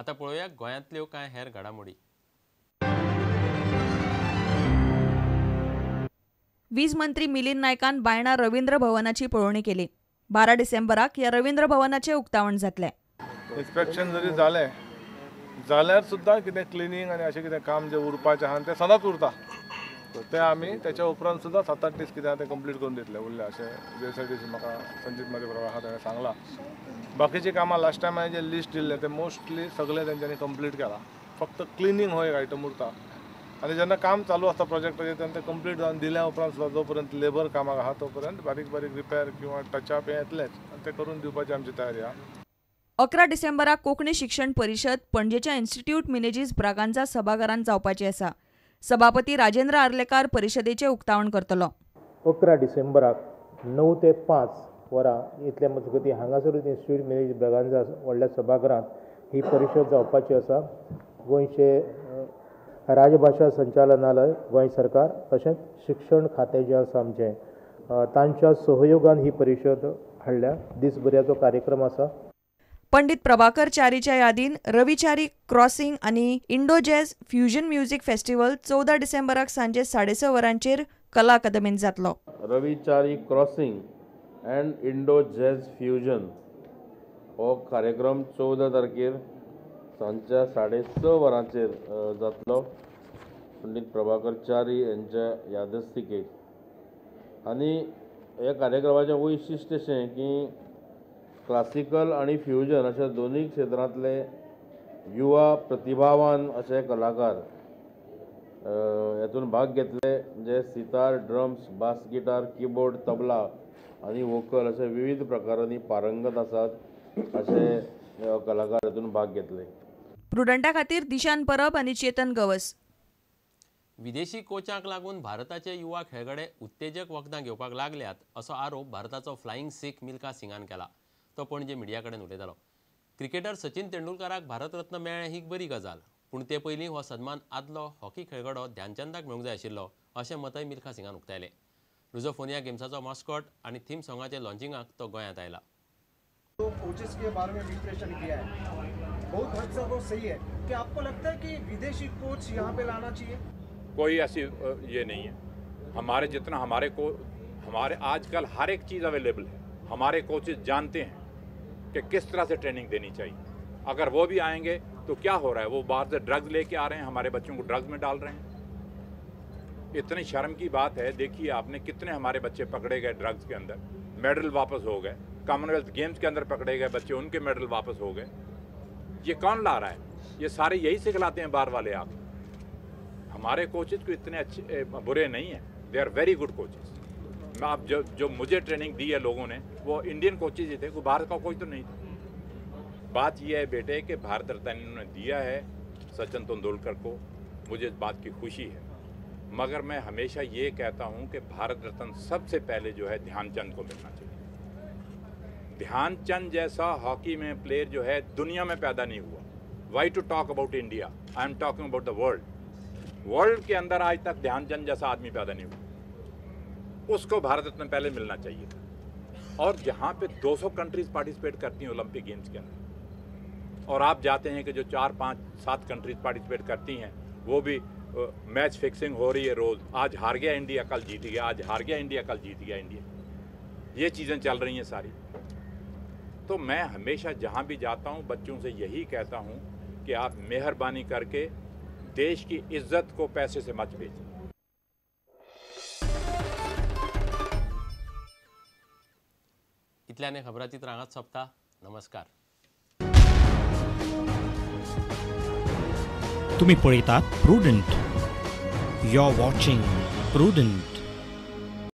आतां पळोवया गोंयांतल्यो कांय हेर घडामोडी. वीज मंत्री मिलिंद नायकान बायणा रवींद्र भवनाची पळोवणी केली. 12 डिसेंबराक ह्या रवींद्र भवनाचें उक्तावण जातलें. इन्स्पेक्शन जरी जालें जाल्यार सुद्दां कितें क्लिनींग आनी अशें कितें काम जें उरपाचें आहा तें सदांच उरता, तें आमी तेच्या उपरांत सुद्दां 7-8 दीस कितें आहा तें कंप्लीट करून दितले उरलें अशें जे एस I D C म्हाका संजीत म्हजे आहा ताणें सांगलां. बाकीचीं कामां लास्ट टायम हांवें जें लिस्ट दिल्लें तें मोस्टली सगळें तेंच्यांनी कंप्लीट केलां. फक्त क्लिनींग हो एक आयटम उरता आनी जेन्ना काम चालू आसता प्रोजेक्टाचें तेन्ना तें कंप्लीट जावन दिल्या उपरांत सुद्दां जो पर्यंत लेबर कामाक आहा तो पर्यंत बारीक बारीक रिपेर किंवा टचअप हें येतलेंच आनी तें करून दिवपाची आमची तयारी आहा. 11 डिसेंबराक कोंकणी शिक्षण परिशद पणजेच्या इन्स्टिट्यूट मिनेजीस ब्रागांझा सभाघरांत जावपाची आसा. सभापती राजेंद्र आर्लेकार परिशदेचें उक्तावण करतलो. 11 डिसेंबराक 9 ते 5 वरां इतल्या मजगतीं हांगासरूच इन्स्टिट्यूट मिनेजीस ब्रागांझा व्हडल्या सभाघरांत ही परिशद जावपाची आसा. गोंयचे राजभाशा संचालनालय, गोंय सरकार तशेंच शिक्षण खातें जें आसा आमचें तांच्या सहयोगान ही परिशद हाडल्या. दिसभरयाचो कार्यक्रम आसा. पंडित प्रभाकर च्यारीच्या यादीन रवी च्यारी क्रॉसिंग आनी Indo jazz fusion music festival 14 डिसेंबराक सांजे 6:30 वरांचेर कला अकादमींत जातलो. Ravi Chari crossing and Indo jazz fusion हो कार्यक्रम 14 तारखेर सांजच्या 6:30 वरांचेर जातलो. पंडित प्रभाकर च्यारी यांच्या यादस्तिकेक. आनी ह्या कार्यक्रमाचें वैशिश्ट अशें की क्लासिकल आनी फ्युजन अशा दोनूय क्षेत्रांतले युवा प्रतिभावान अशे कलाकार हेतून भाग घेतले, जे sitar, drums, bass guitar, keyboard, tabla आनी वोकल अशे विविध प्रकारांनी पारंगत आसात अशे कलाकार हेतून भाग घेतले. प्रुडंटा खातीर दिशान परब आनी चेतन गवस. विदेशी कोचांक लागून भारताचे युवा खेळगडे उत्तेजक वखदां घेवपाक लागल्यात असो आरोप भारताचो फ्लायिंग सीख मिल्खा सिंगान केला. तो पणजे मिडिया कडेन उलयतालो. क्रिकेटर सचिन तेंडुलकराक भारतरत्न मेळ्ळें ही बरी गजाल, पूण ते पयलीं हो सन्मान आदलो हॉकी खेळगडो ध्यानचंदाक मेळूंक जाय आशिल्लो अशें मतय मिल्खा सिंगान उक्तायलें. लुझोफोनिया गेम्साचो मास्कॉट आनी थीम सॉंगाचे लॉन्चिंगाक तो गोंयांत आयला. तो कोचेस के बारे में विश्लेषण किया है, बहुत हद तक वो सही है. कि आपको लगता है कि विदेशी कोच यहाँ पे लाना चाहिए? कोई ऐसी ये नहीं है. हमारे जितना हमारे को हमारे आजकल हर एक चीज़ अवेलेबल है. हमारे कोचेस जानते हैं कि किस तरह से ट्रेनिंग देनी चाहिए. अगर वो भी आएंगे तो क्या हो रहा है, वो बाहर से ड्रग्स लेके आ रहे हैं, हमारे बच्चों को ड्रग्स में डाल रहे हैं. इतनी शर्म की बात है. देखिए आपने कितने हमारे बच्चे पकड़े गए ड्रग्स के अंदर, मेडल वापस हो गए. कॉमनवेल्थ गेम्स के अंदर पकड़े गए बच्चे, उनके मेडल वापस हो गए. ये कौन ला रहा है? ये सारे यही सिखलाते हैं बाहर वाले. आप हमारे कोचेज को इतने अच्छे बुरे नहीं हैं, they are very good coaches. मैं आप जो जो मुझे ट्रेनिंग दी है लोगों ने, वो इंडियन कोचेज ही थे, कोई बाहर का कोच तो नहीं था. बात यह है बेटे कि भारत रत्न इन्होंने दिया है सचिन तेंदुलकर को, मुझे इस बात की खुशी है. मगर मैं हमेशा ये कहता हूँ कि भारत रत्न सबसे पहले जो है ध्यानचंद को मिलना चाहिए. ध्यानचंद जैसा हॉकी में प्लेयर जो है दुनिया में पैदा नहीं हुआ. Why to talk about India, I am talking about the world. World K अंदर आज तक ध्यानचंद जैसा आदमी पैदा नहीं हुआ. उसको भारत रत्न पहले मिलना चाहिए था. और जहाँ पे 200 कंट्रीज पार्टिसिपेट करती हैं ओलंपिक गेम्स के अंदर, और आप जाते हैं कि जो 4, 5, 7 कंट्रीज पार्टिसिपेट करती हैं वो भी मैच फिक्सिंग हो रही है रोज़. आज हार गया इंडिया, कल जीत गया, आज हार गया इंडिया, कल जीत गया इंडिया. ये चीज़ें चल रही हैं सारी. तो मैं हमेशा जहाँ भी जाता हूँ बच्चों से यही कहता हूँ कि आप मेहरबानी करके देश की इज्जत को पैसे से मत बेचें. इतल्याने खबराचित्र हांगाच सोंपता. नमस्कार. तुम्ही पळयतात Prudent. You are watching Prudent.